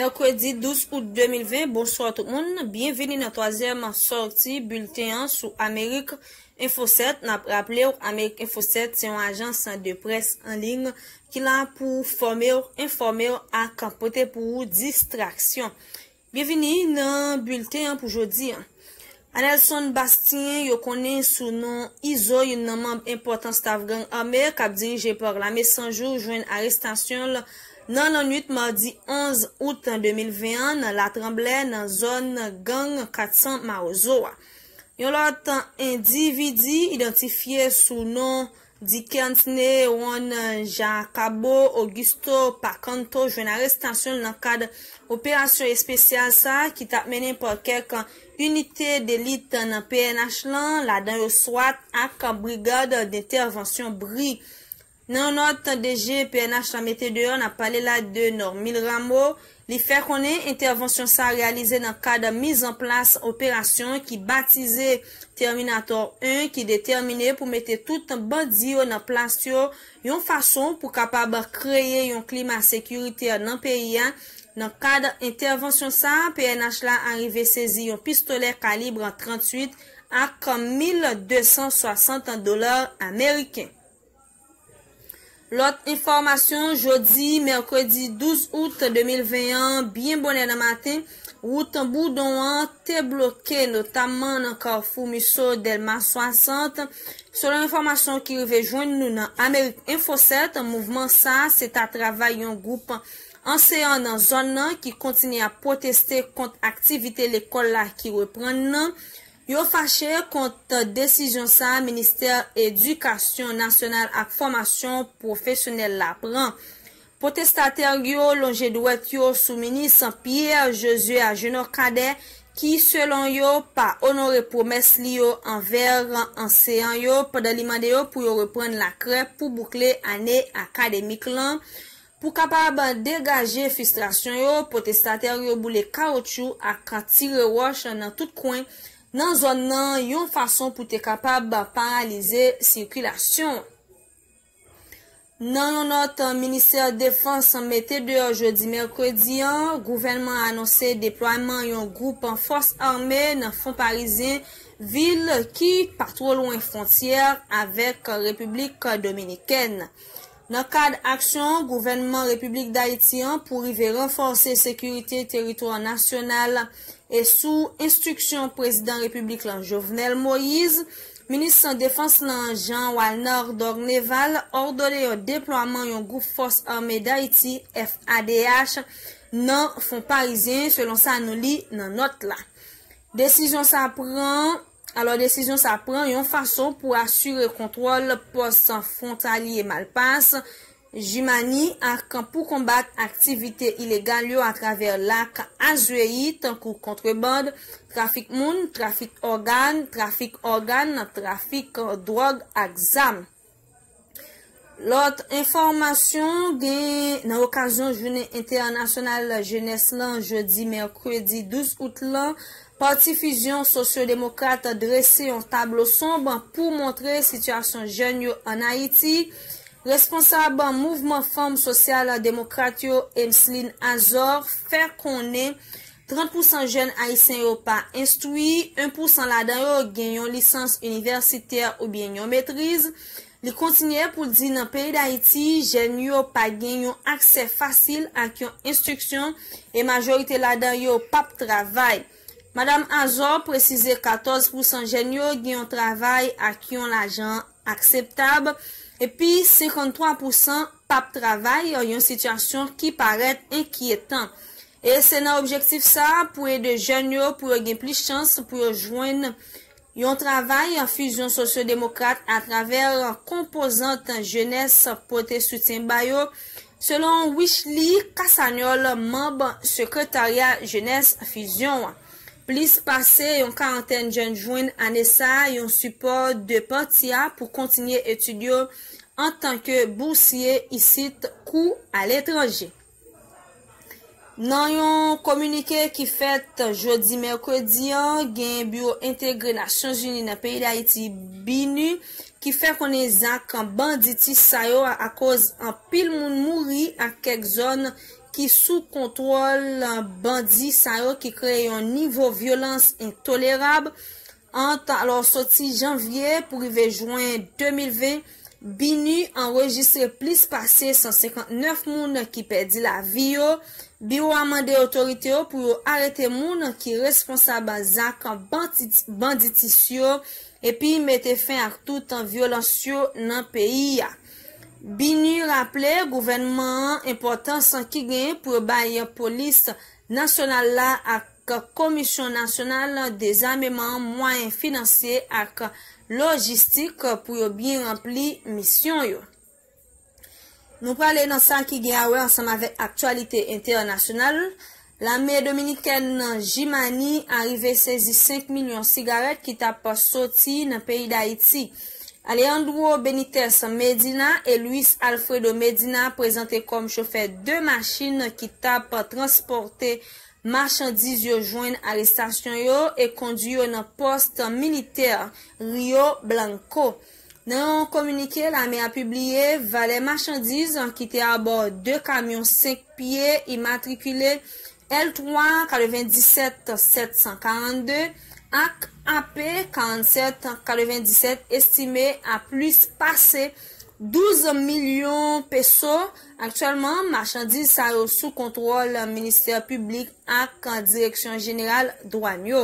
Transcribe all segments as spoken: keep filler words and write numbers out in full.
Mèkredi douz out de mil ven, bonswa tout moun. Byenvini nan twazyèm sòti bilten an sou Amerik Enfo sèt. N ap raple w, Amerik Enfo sèt se yon ajans de près an liy ki la pou fòme w, enfòme w ak pote pou ou distraksyon. Byenvini nan bilten an pou jodi a. Anelson Bastien, yo konnen sou non Izo, youn nan manm enpòtan staf gang ame k ap dirije pa Lame San Jou, jwenn arestasyon l nan lannwit madi onz out de mil ven an nan Latranblè, nan zòn gang kat san Mawozo a. Yon lòt endividi idantifye sou non Dickensne Ron Jacabo Augusto Pacanto jwenn arestasyon l nan kad operasyon espesyal sa a ki t ap mennen pa kèk inite delit nan P N H lan, ladan yo swat ak Brigad d'Intervention, bri. Nan yon nòt D G P N H la mete deyò, n ap pale la de Normil Rameau, li fè konnen entèvansyon sa a reyalize nan kad mizanplas operasyon ki batize Terminator en, ki detèmine pou mete tout bandi yo nan plas yo, yon fason pou kapab kreye yon klima sekiritè nan peyi a. Nan kad entèvansyon sa a, P N H la arive sezi yon pistolè kalib trant uit ak mil de san swasant dola ameriken. Lòt enfòmasyon, jodi mèkredi douz out de mil ven an, byen bonè nan maten, wout Boudon an te bloke, notamman nan kafou Miso Dèlma swasant. Selon enfòmasyon ki rive jwenn nou nan Amerik Enfo sèt, mouvman sa a se ta travay yon gwoup anseyan nan zòn nan ki kontinye ap pwoteste kont aktivite lekòl la ki reprann nan. Yo fache kont desizyon sa a Ministè Edikasyon Nasyonal ak Fòmasyon Pwofesyonèl la pran. Pwotestatè yo lonje dwèt yo sou minis Pierre Josué Agénor Cadet, ki, selon yo, pa onore pwomès li yo anvè anseyan yo pandan li mande yo pou yo reprann lakrè pou boukle ane akademik lan. Pou kapab degaje fristrasyon yo, pwotestatè yo boule kawotchou ak tire wòch nan tout kwen nan zòn nan, yon fason pou te kapab paralize sikilasyon. Nan yon nòt Ministè Defans mete deyò jodi mèkredi an, gouvènman an anonse deplwaman yon gwoup fòs ame nan Fon Parizyen, vil ki pa twò lwen fwontyè avèk Repiblik Dominikèn. Nan kad aksyon gouvènman Repiblik Dayiti an pou rive ranfòse sekirite teritwa nasyonal e sou enstriksyon Prezidan Repiblik lan Jovenel Moïse, Minis Defans lan Jean Walnard Dorneval òdone yon deplwaman yon gwoup fòs ame Dayiti, F A D H, nan Fon Parizyen, selon sa nou li nan nòt la. Desizyon sa pran, alò, desizyon sa pran yon fason pou asire kontwòl pòs fwontalye Malpas, Jimani ak pou konbat aktivite ilegal yo atravè lak Azweyi, tankou kontrebann, trafik moun, trafik ògàn, trafik ògàn, trafik dwòg ak zam. Lòt enfòmasyon, gen nan okazyon Jounen Entènasyonal Jenès lan, jodi mèkredi douz out lan, Pati Fizyon Sosyo-Demokrat drese yon tablo sonb pou montre sitiyasyon jèn yo ann Ayiti. Responsab mouvman fanm sosyal demokrat yo, Emsline Azor, fè konnen trant pousan jèn ayisyen yo pa enstwi, en pousan ladan yo gen yon lisans inivèsitè oubyen yon metriz. Li kontinye pou l di nan peyi Dayiti, jèn yo pa gen yon aksè fasil ak yon enstriksyon e majorite ladan yo p ap travay. Madam Azor presize katòz pousan jèn yo gen yon travay ak yon lajan akseptab, epi senkanntwa pousan p ap travay, yon sitiyasyon ki parèt enkyetan. E se nan objektif sa a pou ede jèn yo, pou yo gen plis chans pou yo jwenn yon travay, Fizyon Sosyo-Demokrat atravè konpozant jenès pote soutyen ba yo, selon Wichly Cassaniol, manb sekretarya jenès Fizyon an. Plis pase yon karantèn jèn jwenn ane sa a yon sipò de pati a pou kontinye etid yo antanke bousye isit kou aletranje. Nan yon kominike ki fèt jodi mèkredi an, gen Biwo Entegre Nasyonzini nan peyi Dayiti, BINUH, ki fè konnen zak banditis sa yo akoz anpil moun mouri ak kèk zòn ki sou kontwòl bandi sa yo ki kreye yon nivo vyolans entolerab ant, alò, soti janvye pou rive jen de mil ven, BINUH anrejistre plis pase san senkant nèf moun ki pèdi lavi yo. Biwo a mande otorite yo pou yo arete moun ki responsab zak bandit-, banditis yo epi mete fen ak tout vyolans yo nan peyi a. BINUH raple gouvènman an enpòtans ki genyen pou yo bay polis nasyonal la ak Komisyon Nasyonal Dezameman mwayen finansye ak lojistik pou yo byen ranpli misyon yo. Nou prale nan sa ki gen a wè ansanm avèk aktyalite entènasyonal. Lame dominikèn Jimani arive sezi senk milyon sigarèt ki t ap soti nan peyi Dayiti. Alejandro Benitez Medina e Luis Alfredo Medina prezante kòm chofè de machin ki t ap transpòte machandiz yo jwenn arestasyon yo e kondui yo nan pòs militè Rio Blanco. Nan yon kominike, lame a pibliye valè machandiz ki te abò de kamyon senk pye imatrikile L twa katrevendisèt sèt san karannde ak A P karannsèt katrevendisèt estime a plis pase douz milyon peso. Aktyèlman, machandiz sa yo sou kontwòl ministè piblik ak Direksyon Jeneral Dwàn yo.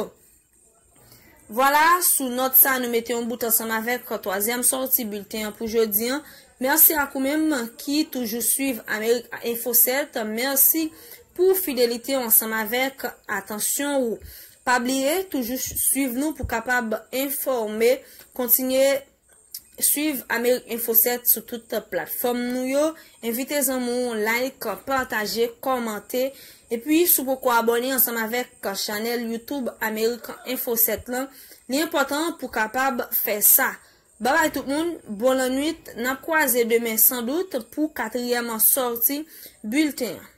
Vwala, sou nòt sa, nou mete yon bout ansanm avèk twazyèm sòti bilten an pou jodi an. Mèsi ak ou menm ki toujou swiv Amerik Enfo sèt. Mèsi pou fidelite w ansanm avèk atansyon ou. Pa bliye, toujou swiv nou pou kapab enfòme. Kontinye swiv Amerik Enfo sèt sou tout platfòm nou yo. Envite zanmi w, like, pataje, kòmante. Epi, si w poko abòne ansanm avèk chanèl YouTube Amerik Enfo sèt lan, li enpòtan pou w kapab fè sa. Babay tout moun, bon lannwit, n ap kwaze demen sandout pou katriyèm sòti bilten an.